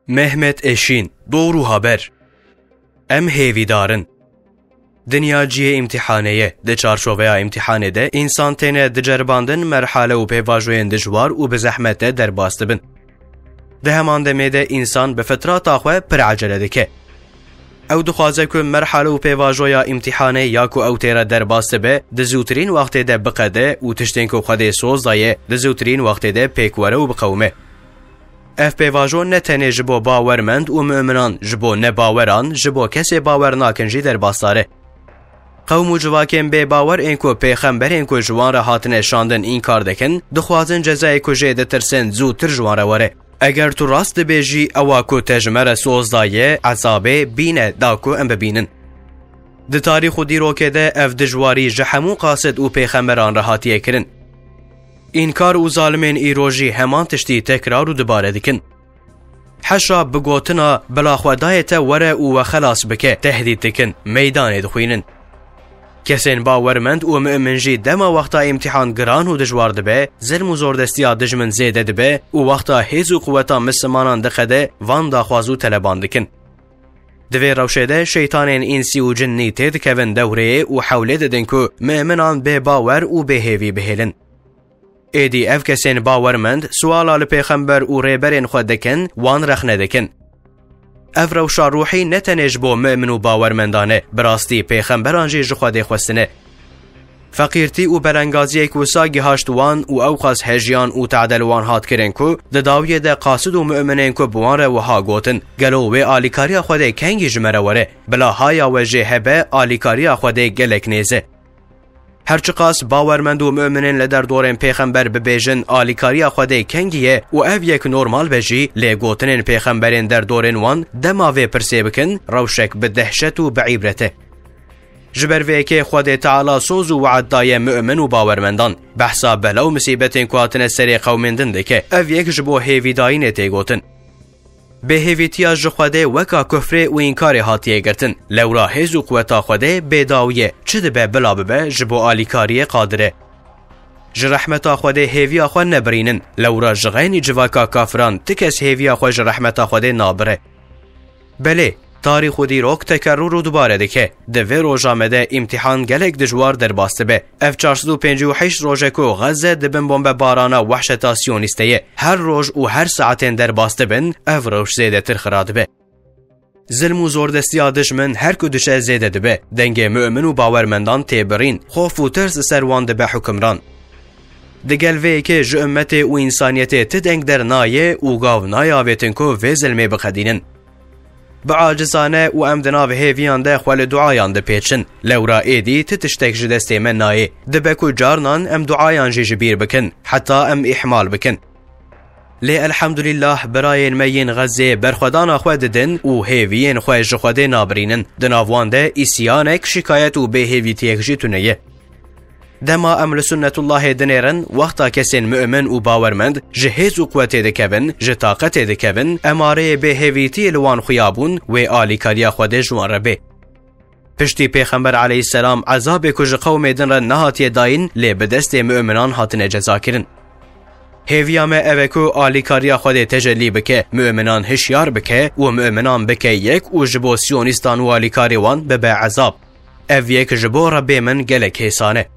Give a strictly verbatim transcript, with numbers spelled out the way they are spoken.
Mehmet Eşîn, Doğru Haber. Em hêvîdar in. Dinya cihê îmtîhanê ye. Di çarçoveya îmtîhanê de însan têne diceribandin, merhale û pêvajoyên dijwar û bi zehmet de derbas dibin. Di heman demê de însan bi fitrata xwe pir ecele dike. Ew dixwaze ku merhale û pêvajoya îmtîhanê ya ku ew tê re derbas dibe, di zûtirîn wextê de biqede û tiştên ku Xwedê soz daye, di zûtirîn wextê de pêk were û biqewime. Ev pêvajo ne tenê ji bo bawermend û mu'minan, ji bo nebaweran, ji bo kesê bawer nakin jî derbasdar e. Qewm û civakên bêbawer ên ku pêxemberên ku ji wan re hatine şandin înkar dikin, dixwazin cezayê ku jê ditirsin zûtir ji wan re were. Eger tu rast dibêjî, ewa ku te ji me re soz daye, ezabê bîne da ku em bibînin. Di tarîx û dîrokê de ev dijwarî ji hemû qasid û pêxemberan re hatiye kirin. Înkar û zalimên îro jî heman tiştî tekrar û dubare dikin. Heşa bi gotina "Bila Xwedayê te were û we xelas bike" tehdît dikin, meydanê dixwînin. Kesên bawermend û mu'min jî dema wexta îmtîhan giran û dijwar dibe, zilm û zordestiya dijmin zêde dibe û wexta hêz û quweta mislimanan diqede, van daxwaz û teleban dikin. Di vê rewşê de şeytanên însî û cinnî têdikevin dewreyê û hewlê didin ku mu'minan bêbawer û bêhêvî bihêlin. Êdî ev kesên bawermend suala li pêxember û rêberên xwe dikin, wan rexne dikin. Ev rewşa ruhî ne tenê ji bo mu'min û bawermendan e, bi rastî pêxemberan jî ji Xwedê xwestine. Feqîrtî û belengaziyek wisa gihaşt wan û ewqas hejiyan û tade li wan hat kirin ku di dawiyê de qasid û mu'minên ku bi wan re wiha gotin, "Gelo wê alîkariya Xwedê kengî ji me re were? Bila haya we jê hebe, alîkariya Xwedê gelek nêz e." Her çiqas bawermend û mu'minên li derdorên pêxember bibêjin, "Alîkariya Xwedê kengî ye" û ev yek normal be jî, lê gotinên pêxemberên derdorên wan dema vê pirsê bikin, rewşek bi dehşet û bi îbret e. Ji ber vê yekê Xwedê Teala soz û we'd daye mu'min û bawermendan. Behsa bela û misîbetên ku hatine serê qewmên din dike. Ev yek ji bo hêvîdayînê tê gotin. Bêhêvîtiya ji Xwedê weka kufrê û înkarê hatiye girtin. Lewra hêz û quweta Xwedê bêdawî ye. Çi dibe bila bibe, ji bo alîkariyê qadir e. Ji rehmeta Xwedê hêviya xwe nebirînin. Lewra ji xeynî civaka kafiran ti kes hêviya xwe ji rehmeta Xwedê nabire. Belê, tarîx û dîrok tekerrûr û dubare dike. Di vê roja me de îmtîhan gelek dijwar derbas dibe. Ev çar sed û pêncî û heşt roj e ku Xezze di bin bombebarana wehşeta Siyonîst de ye. Her roj û her saetên derbas dibin, ev rewş zêdetir xira dibe. Zilm û zordestiya dijmin her ku diçe zêde dibe. Dengê mu'min û bawermendan tê birîn. Xof û tirs li ser wan dibe hukimran. Digel vê yekê ji ummetê û însaniyetê ti deng dernayê û gav nayê avêtin ku vê zilmê biqedînin. Bi acizane û em di nav hêviyan de xwe li duayan dipêçin. Lewra êdî ti tiştek ji destê me nayê. Dibe ku carnan em duayan jî ji bîr bikin, heta em îhmal bikin. Lê elhamdulillah, birayên me yên Xezê berxwedana xwe didin û hêviyên xwe ji Xwedê nabirînin. Di nav wan de îsyanek, şikayet û bêhêvîtiyek jî tune ye. Dema em li sunnetullahê dinêrin, wexta kesên mu'min û bawermend ji hêz û quwetê dikevin, ji taqetê dikevin, emareyê bêhêvîtiyê li wan xuya bûn, wê alîkariya Xwedê ji wan re bê. Piştî Pêxember aleyhisselam ezabê ku ji qewmê din re nehatiye dayîn, lê bi destê mu'minan hatine cezakirin. Hêviya me ev e ku alîkariya Xwedê tecellî bike, mu'minan hişyar bike û mu'minan bike yek û ji bo siyonîstan û alîkarê wan bibe ezab. Ev yek ji bo Rebbê min gelek hêsan e.